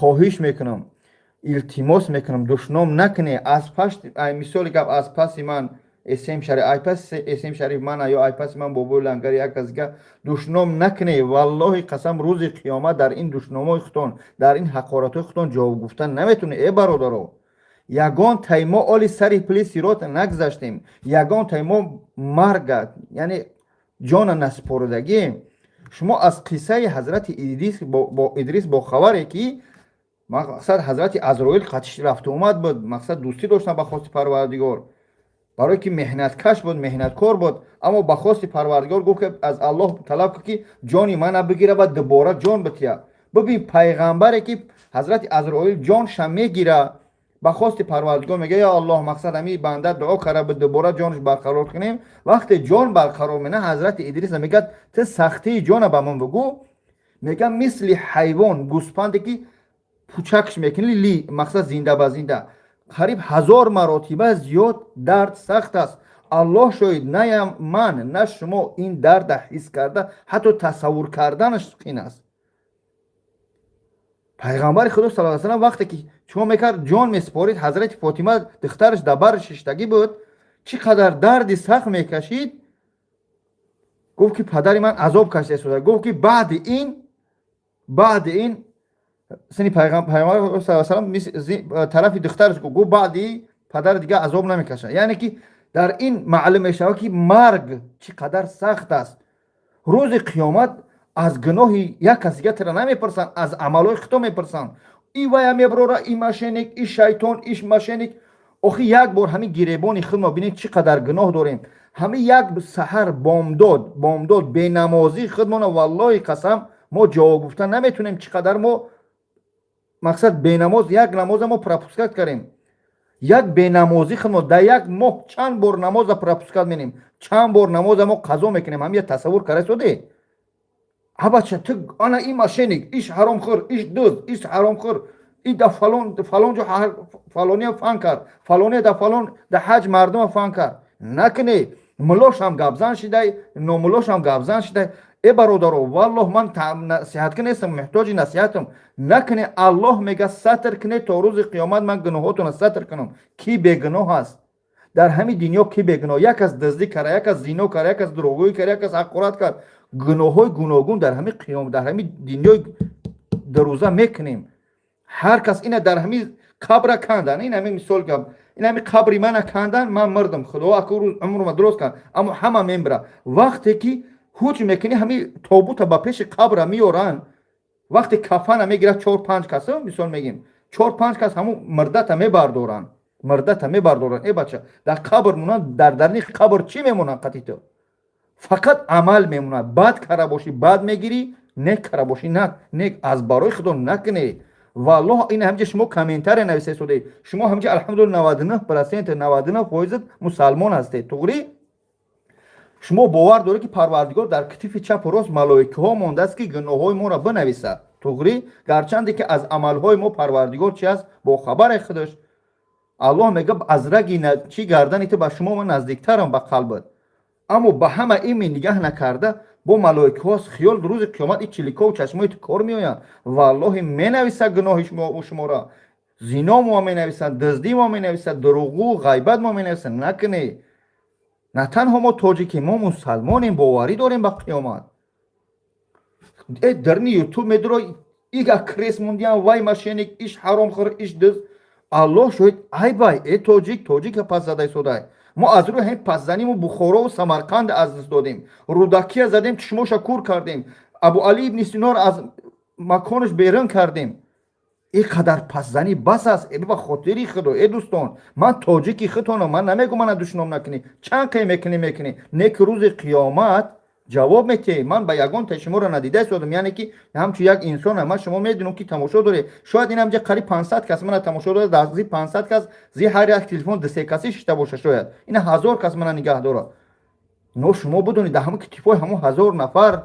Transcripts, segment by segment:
Хоҳиш мекунам, илтимос мекунам, душном накунед. Аз пашт, мисоли гап, аз паси ман Эсем Шариф, ай паси Эсем Шариф мана ё ай паси ман Бобои Лангари, як кас дига душном накунед. Валлоҳи қасам, рӯзи қиёмат дар ин душномои худтон, дар ин ҳақоратҳои худтон ҷавоб гуфтан наметонед. Э бародаро, ягон тай мо оли сари пили сирот нагузаштем, ягон тай мо марга, яъне ҷона насупоридагием. Шумо аз қиссаи ҳазрати Идрис бохабаре, ки мақсад ҳазрати Азроил қатиш рафту омад буд, мақсад дӯстӣ доштан ба хости Парвардигор, барое ки меҳнаткаш буд, меҳнаткор буд. Аммо ба хости Парвардигор гуфт, ки аз Аллоҳ талаб кун, ки ҷони мана бигира ва дубора ҷон бития. Бибин, пайғамбаре ки ҳазрати Азроил ҷонша мегира, ба хости Парвардигор мега: «Ё Аллоҳ, мақсад ҳамин банда дуо карда буд, дубора ҷонаш барқарор кунем». Вақте ҷон барқарор мена, ҳазрати Идриса мегӯяд: «Ту сахтии ҷона ба ман бугӯ». Мега: «Мисли ҳайвон, гӯспанде ки пучакш мекунӣ ли, мақсад зинда ба зинда, қариб 1000 маротиба зиёд дард сахт аст». Аллоҳ шоҳид, на ман, на шумо ин дарда ҳис карда, ҳатто тасаввур карданаш қин аст. Пайғамбари Худо сал салам вақте ки чико мекард, ҷон месупорид, ҳазрати Фотима духтараш дар бар шиштагӣ буд, чӣ қадар дарди сахт мекашид. Гуфт, ки падари ман азоб кашида. Гуфт, ки баъди ин сини пайғамбар салам тарафи духтараш гуфт: «Баъди падари дига азоб намекашад». Яъне ки дар ин маълум мешавад, ки марг чӣ қадар сахт аст. Рӯзи қиёмат аз гуноҳи як кас дига тира намепурсанд, аз амалҳои худто мепурсанд. И вая меброра, и мошенник, и шайтон, иш мошенник. Охи, як бор ҳамин гиребони худ мо бинед, чӣ қадар гуноҳ дорем. Ҳамин як саҳар, бомдод бенамозии худмона, валлоҳи қасам, мо ҷавоб гуфта наметонем, чӣ қадар мо мақсад бенамоз, як намоза мо пропускать кардем. Як бенамозӣ худмо дар як моҳ чанд бор намоза пропускать менем, чанд бор намоза мо қазо мекунем, ҳам я тасаввур карда соде. Абача, ту ана и мошенник, иш ҳаромхӯр, иш дузд, иш ҳаромхӯр, и да фалон фалон ҷо фалония фан кард, фалония да фалон да ҳаҷ мардума фан кард. Накунед. Мулошам гапзан шидай, номулошам гапзан шидай. Э бародаро, валлоҳ, ман насиҳатка нестам, муҳтоҷи насиҳатам. Накуне. Аллоҳ мега: «Сатр кунед, то рӯзи қиёмат ман гуноҳотона сатр кунам». Кӣ бегуноҳ аст дар ҳамин дунё? Кӣ бегуноҳ? Як кас дуздӣ кард, як кас зино кард, як кас дурӯғгӯӣ кард, як кас ҳақорат кард. Гуноҳҳои гуногун дар ҳамин қиём, дар ҳамин дунёи дурӯза мекунем. Ҳар кас ина дар ҳамин қабра кандан, ин ҳамин мисол гап, ин ҳамин қабри мана кандан, ман мурдам, Худо аку рӯз умрума дуруст кард, аммо ҳама мембира. Вақте ки ҳуҷ мекунӣ, ҳамин тобута ба пеши қабра меоранд, вақте кафана мегирад, чор панҷ кас, мисол мегим, чор панҷ кас ҳамун мирдата мебардоранд, мирдата мебардоранд. Э бача, дар қабр монанд, дар дарни қабр чӣ мемонанд қати ту? Фақат амал мемонад. Бад кара бошӣ, бад мегирӣ, нек кара бошӣ, нек. Аз барои Худо накунед. Валлоҳ, ин ҳамҷа шумо комментария нависа истодед, шумо ҳамҷа алҳамдулилла 99%, 99% мусалмон ҳастед, туғрӣ? Шумо бовар доред, ки Парвардигор дар китифи чапу рост малоикаҳо мондааст, ки гуноҳҳои моро бинависад, туғрӣ? Гарчанде ки аз амалҳои мо Парвардигор чи аст, бохабаре худаш. Аллоҳ мега: «Аз раги чи гардани ту ба шумо ман наздиктарам, ба қалбат». Аммо ба ҳама ими нигаҳ накарда, бо малоикаҳост, хиёл рӯзи қиёмат и чиликову чашмои ту кор меоянд. Валлоҳи, менависад гуноҳи шуморо. Зино мо менависад, дуздӣ мо менависад, дурӯғгӯ, ғайбат мо менависад. Накунед. На танҳо мо тоҷикем, мо мусалмонем, боварӣ дорем ба қиёмат. Э дарни Ютуб медуро, ига крес мондиям, вай мошенник, иш ҳаромхӯр, иш дузд. Аллоҳ шоҳид, айбай. Э тоҷик тоҷика пас задай содай. Мо аз рӯи ҳамин пасзаниму Бухорову Самарқанд аз даст додем, Рудакия задем, чишмоша кур кардем, Абу Али ибни Синоро аз маконаш берун кардем. Ин қадар пасзанӣ бас аст. Э ба хотири Худо, э дӯстон, ман тоҷики худтонам, ман намегӯм мана душном накунӣ. Чанд қай мекунӣ, мекунӣ, не ки рӯзи қиёмат ҷавоб метиҳӣ. Ман ба ягон та шуморо надида истодам, яъне ки ҳамчун як инсонам ман шумо медонам, ки тамошо доред. Шояд ин ҳамҷа қариб 500 кас мана тамошо дорад. Дар зи 500 кас, зи ҳар як телефон дусе каси шишта боша, шояд ина 1000 кас мана нигаҳ дорад. Но шумо бидонед, дар ҳамон китифои ҳамон 1000 нафар,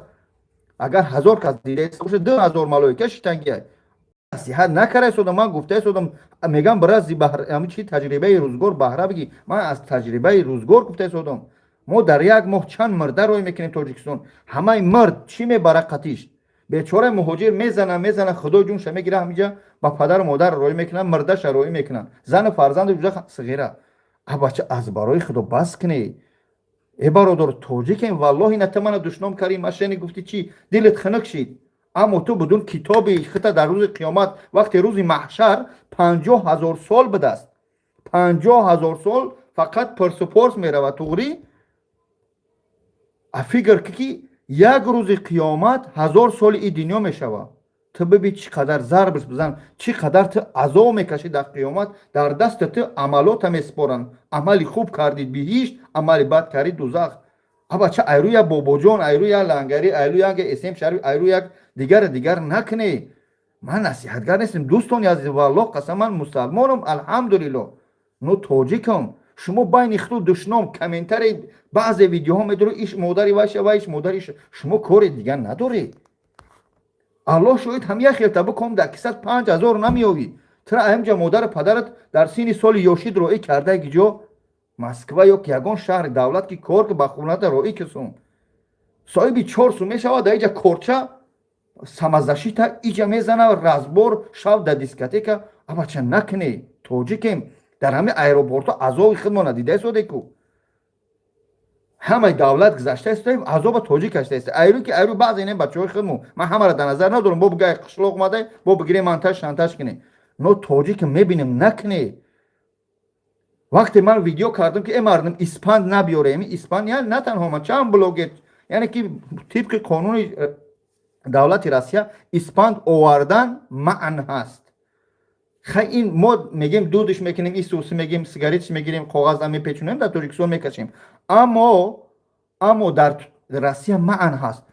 агар 1000 кас дида боша, 2000 малоика шиштангия. Насиҳат накарда истодам, ман гуфта истодам, мегам бирази чи таҷрибаи рӯзгор баҳра бигӣ. Ман аз таҷрибаи рӯзгор гуфта истодам. Мо дар як моҳ чанд мирда рой мекунем Тоҷикистон. Ҳамаи мирд чӣ мебара қатиш? Бечора муҳоҷир мезана, мезана, худо ҷунша мегира, ҳамиҷа ба падару модар роӣ мекунанд, мирдаша роӣ мекунанд, зану фарзанду ҷуда сиғира. А бача, аз барои худо бас кунӣ. Э бародар, тоҷикем, валлоҳи, на ту мана душном кардӣ, машини гуфтӣ, чӣ дилат хунук шид, аммо ту будун китоби хита дар рӯзи қиёмат, вақте рӯзи маҳшар 50 000 сол будааст, 50 000 сол фақат пурсупорс меравад, туғрӣ. А фикр ки як рӯзи қиёмат 1000 соли и дунё мешавад. Ту биби, чӣ қадар зарбш бизан, чӣ қадар ту азоб мекашӣ дар қиёмат. Дар дасти ту амалота месупоранд. Амали хуб кардӣ — биҳишт, амали бад кардӣ — дузах. Абача, айрӯ як бобоҷон, айрӯ як лангарӣ, айрӯ як эсем шариф, айрӯ як дигари дигар накунӣ. Ман насиҳатгар нестем, дӯстони азиз, валлоҳ қасам, ман мусалмонам, алҳамдулилло, но тоҷикам. Шумо байни худ душном, комментарий, баъзе видеоҳо медорӣ, иш модари вайша, вайш модари. Шумо кори дигар надоред. Аллоҳ шоҳид, ҳам як хелта биком, дар кисат 5000 намеёвӣ. Тра аҳамҷа модару падарат дар синни соли ёшид роӣ карда гиҷо Москва ё ки ягон шаҳри давлат, ки кор ки ба хоната роӣ кисум, соҳиби чор сум мешавад. Дар иҷа корча самозащита иҷа мезана, разбор, шав да дискотека. Абача, накунӣ, тоҷикем. Дар ҳамин аэропортҳо азоби худмона дида истодеку, ҳамаи давлат гузашта истодаем, азоба тоҷик кашта иста. Айрӯ ки айрӯ баъзе ин бачаҳои худмо, ман ҳамаро дар назар надорам, бо бугай қишлоқ омада, бо бигирем монтаж шантаж кунем, но тоҷик мебинем, накунӣ. Вақте ман видео кардам, ки э мардум, испанд набиёрем, испанд, яъне на танҳо ман, чанд блогер, яъне ки тибқи қонуни давлати Россия испанд овардан манъ ҳаст. Хай, ин мо мегем, дудш мекунем, исуси мегем, сигаретш мегирем, коғазда мепечунем, дар Тоҷикистон мекашем, аммо дар Россия манъ ҳаст.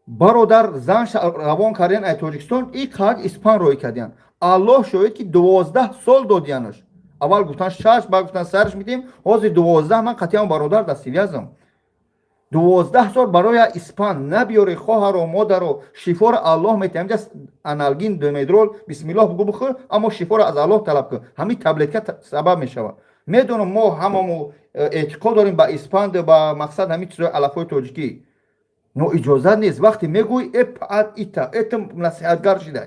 Бародар, зан равон кардиян ай Тоҷикистон, и қак испан роӣ кардиян. Аллоҳ шоҳид, ки 12 сол додиянаш. Аввал гуфтан шаш, баъд гуфтан сарш медиҳем, ҳозир 12. Ман қатъиан бародар дар связь ам. 12 сол барои испан набиёре, хоҳаро, модаро. Шифоро Аллоҳ метиҳам. Ҷа аналгин, димедрол, бисмиллоҳ бугу, бихӯр, аммо шифоро аз Аллоҳ талаб кун. Ҳамин таблетка сабаб мешавад. Медонам, мо ҳамамо эътиқод дорем ба испанд, ба мақсад ҳамин чизои алафҳои тоҷикӣ, но иҷозат нест. Вақте мегӯй, э паат ита это насиҳатгар шида,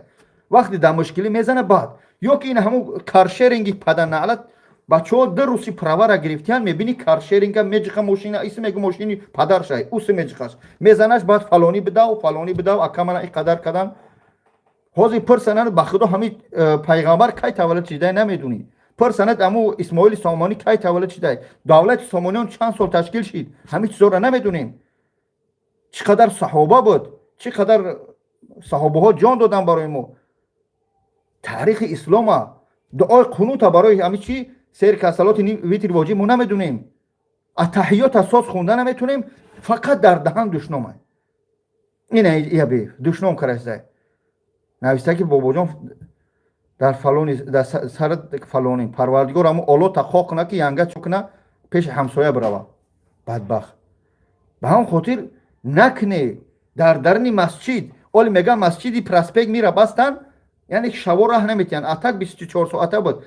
вақте дар мушкилӣ мезана. Баъд ё ки ин ҳамун каршеринги паданаълат, бачаҳо ду руси правара гирифтиян, мебини, каршеринга меҷиха мошина, иси мегу мошини падаршай, уси меҷихаш, мезанаш, баъд фалонӣ бидав, фалонӣ бидав, акамана и қадар кадан. Ҳозир пурсананд, ба худо, ҳамин пайғамбар кай таваллуд шидай, намедунӣ. Пурсанад, аму Исмоили Сомонӣ кай таваллуд шидай, давлати Сомониён чанд сол ташкил шид, ҳамин чизоро намедунем. Чӣ қадар саҳоба буд, чӣ қадар саҳобаҳо ҷон доданд барои мо, таърихи ислома, дуои қунута барои ҳамин чи сер касалоти витр воҷиб мо намедунем, атаҳиёта соз хонда наметунем. Фақат дар даҳан душнома. Ина яби душном карастай, нависта, ки бобоҷон дар фалони дар сар фалони. Парвардигор ҳамун олота хо куна, ки янга чо куна, пеши ҳамсоя бирава, бадбахт. Ба ҳамон хотир накне. Дар дарни масҷид, оли меган, масҷиди Проспект Мира бастан, яъне шаво раҳ наметиҳанд, атак 24 соата буд,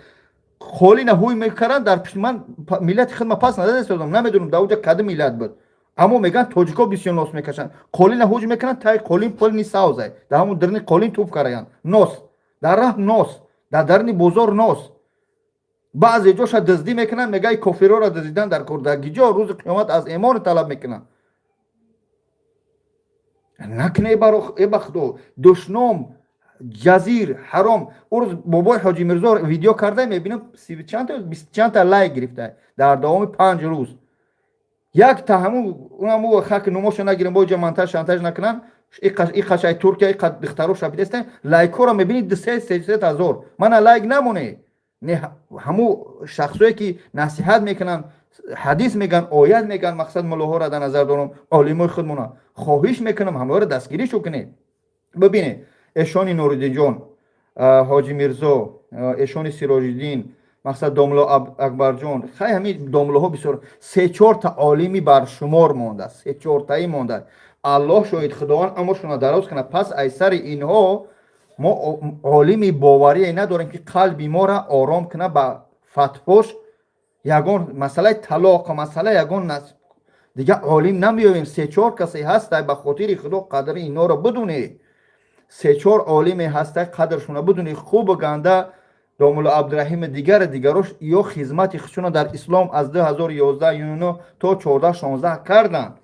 холина ҳуй мекаранд дар пишти. Ман миллати хидма пас нададастодам, намедонам, дар уҷа кадом миллат буд, аммо мегӯянд, тоҷико бисёр нос мекашанд. Қолина ҳуҷ мекунанд, таи қолин полни савзай, дар ҳамун дарни қолин туф караянд. Нос дар раҳ, нос дар дарни бозор, нос баъзе ҷоша дуздӣ мекунанд. Мегаи кофирора дуздидан дар кор, дар гиҷо рӯзи қиёмат аз эмон талаб мекунанд. Накне, э ба худо, душном ҷазир ҳаром. Ӯ рӯз бобои Ҳоҷи Мирзо видео карда, мебинам, чандта, бист чандта лайк гирифта дар давоми 5 рӯз. Якта ҳамун унаму хаки нумоша нагирем, бо ҷа монтаж шантаж накунанд. Иқашай Туркия, иқа духтаро шапидестан, лайкҳоро мебинӣ, дусе сесад ҳазор. Мана лайк намоне. Не, ҳамун шахсое ки насиҳат мекунанд, ҳадис меган, оят меган, мақсад муллоҳоро дар назар дорам, олимои худмона, хоҳиш мекунам, ҳамаро дастгиришу кунед. Бибинед, эшони Нуриддинҷон, Ҳоҷи Мирзо, эшони Сироҷиддин, мақсад домло Акбарҷон, хай, ҳамин домлоҳо бисёр, се чорта олими баршумор монда, се чортаи монда. Аллоҳ шоҳид, Худованд амршона дароз кунад. Пас ай сари инҳо мо олими боварие надорем, ки қалби моро ором кунад ба фатвош. Ягон масъалаи талоқ, масъала ягон дига олим намеёбем. Се чор касе ҳаста, ба хотири Худо қадри инҳоро бидунед. Се-чор олиме ҳаста, қадршона бидуни хубу ганда, домулло Абдураҳими, дигари дигарош, ё хизмати худшона дар ислом аз 2011 то 14-16 карданд.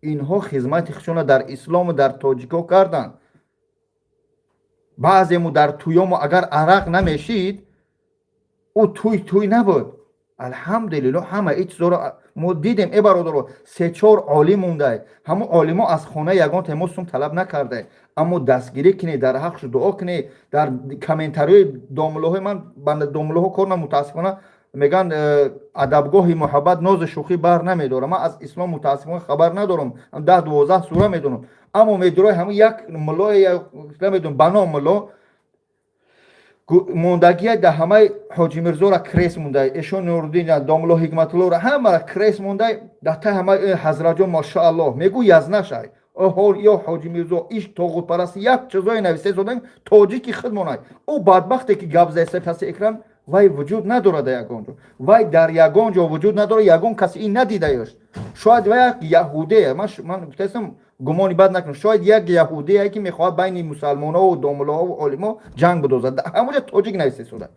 Инҳо хизмати худшона дар ислому дар тоҷико карданд. Баъзему дар тӯёмо агар арақ намешид, ӯ тӯй тӯй набуд. Алҳамдулилло, ҳама ин чизоро мо дидем. Э, бародаро, се-чор олим мондай. Ҳамон олимо аз хонаи ягон мо сум талаб накарда, аммо дастгирӣ кунед, дар ҳақшу дуо кунед. Дар комментариҳои домуллоҳои ман, ба домуллоҳо кор на, мутаассифона, мегӯянд, адабгоҳи муҳаббат нозу шӯхӣ бар намедорам. Ман аз ислом, мутаассифона, хабар надорам, 10-12 сура медонам. Аммо медурои ҳамн як муллое, намедонам, ба ном мулло мондагия, да ҳамаи Ҳоҷи Мирзора крест мондай, эшон Нуруддин, домулло Ҳикматуллоро ҳамара крест мондай. Да та ҳамаи ҳазратҷон, машааллоҳ, мегӯ язнашай ё Ҳоҷи Мирзо иш тоғутпараст, як чизое нависта истодан. Тоҷики худ монай. Ӯ бадбахте ки гап заиста паси экран, вай вуҷуд надорад дар ягон ҷо, вай дар ягон ҷо вуҷуд надорад, ягон каси ин надидаёш. Шояд вай як яҳудее, ман гуфтаистам, гумони бад накунам, шояд як яҳудее, ки мехоҳад байни мусалмонҳо домуллоҳо олимо ҷанг бидозад. Ҳамонҷа тоҷик нависта истода.